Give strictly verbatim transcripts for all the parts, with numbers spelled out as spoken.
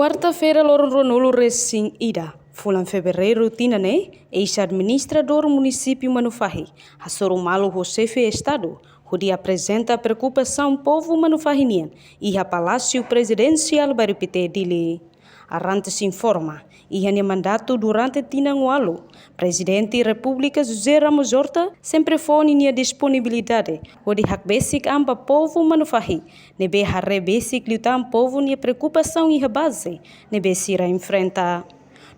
Kuarta-feira, loron ruanulu resin ida, fulan Fevereiru tinan ne'e, eis-administradór munisípiu Manufahi hasoru malu ho xefe Estadu, hodi aprezenta preokupasaun povu Manufahi nian iha Palásiu Prezidensiál Bairru Pité, Dili. Arantes informa, iha nia mandatu durante tinan ualu, Prezidente Repúblika José Ramos Horta sempre fó ninia disponibilidade hodi hakbesik an ba povu Manufahi, ne'ebé haree besik liután povu nia preokupasaun iha baze ne'ebé sira enfrenta.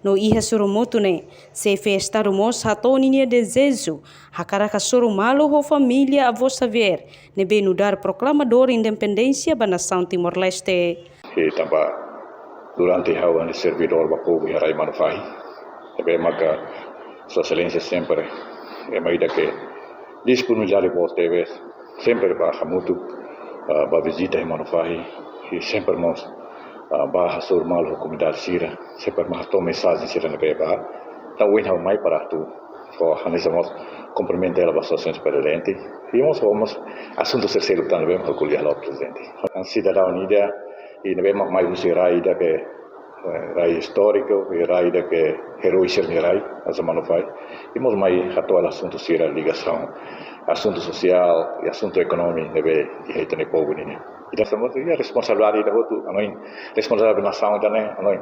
No iha sorumutu ne'e, xefe Estadu mós hato'o ninia dezeju hakarak hasoru malu ho família avó Xavier, ne'ebé nu'udar proklamadór independénsia ba nasaun Timor-Leste. I tanba durante ha'u hanesan servidór ba povu iha rai Manufahi, ne'ebé maka Sua Exelénsia sempre ema ida ke disponibilidade boot tebes, sempre bá hamutuk, ah, bá vizita iha Manufahi, i sempre mós, ah, bá hasoru malu ho komunidade sira, sempre mós hato'o mensajen sira ne'ebé bá. Entaun, ohin ha'u mai para atu fó hanesan mós kumprimenta hela ba Sua Exelénsia Prezidente. I mós, mós asuntu sira seluk tan ne'ebé mós ko'alia ho Prezidente. Sidadaun ida, i ne'ebé mós mai husi rai ida ke, eh, rai istóriku, i rai ida ke eroi sira-nia rai, hanesan Manufahi. I mós mai hato'o asuntu sira ligasaun asuntu sosiál i asuntu ekonomia ne'ebé iha ita-nia povu nian. Ita semua tu iha responsabilidade ida hotu, hanoin responsabilidade nasaun ida-ne'e, hanoin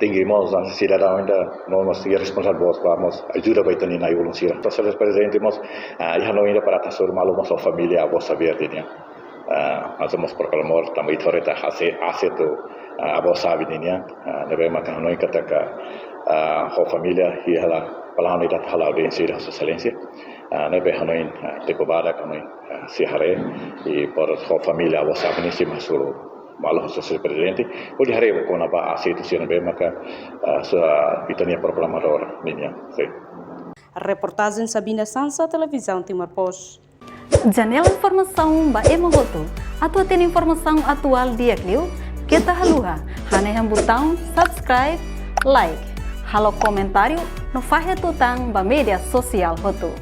tenke mós sidadaun ida, no mós iha responsabilidade boot ba mós ajuda ba ita-nia na'i-ulun sira. Entaun, Sua Exelénsia Prezidente mós, ah, iha hanoin ida para atu hasoru malu mós ho família avó Xavier nian. Ah, hanesan mós proklamadór, tanba ita haree katak ase-, aseitu, ah, avó Xavier nian, ah, ne'ebé maka hanoin katak, ah, ho família, iha hela planu ida atu halo audiénsia ho Sua Exelénsia. Ah, ne'ebé hanoin, ah, tempu badak hanoin, ah, sei haree, i para ho família avó Xavier nian sei hasoru malu ho Sua Exelénsia Prezidente, hodi haree kona-ba aseitu sira ne'ebé maka, ah, sua ita-nia proklamadór nian. Sin. Reportajen Sabina Sansa, Televizaun Timor Post. Janela informasaun ba ema hotu. Atu hatene informasaun atuál di'ak liu, keta haluha hanehan butaun subscribe, like, halo komentáriu no fahe tutan ba média sosiál hotu.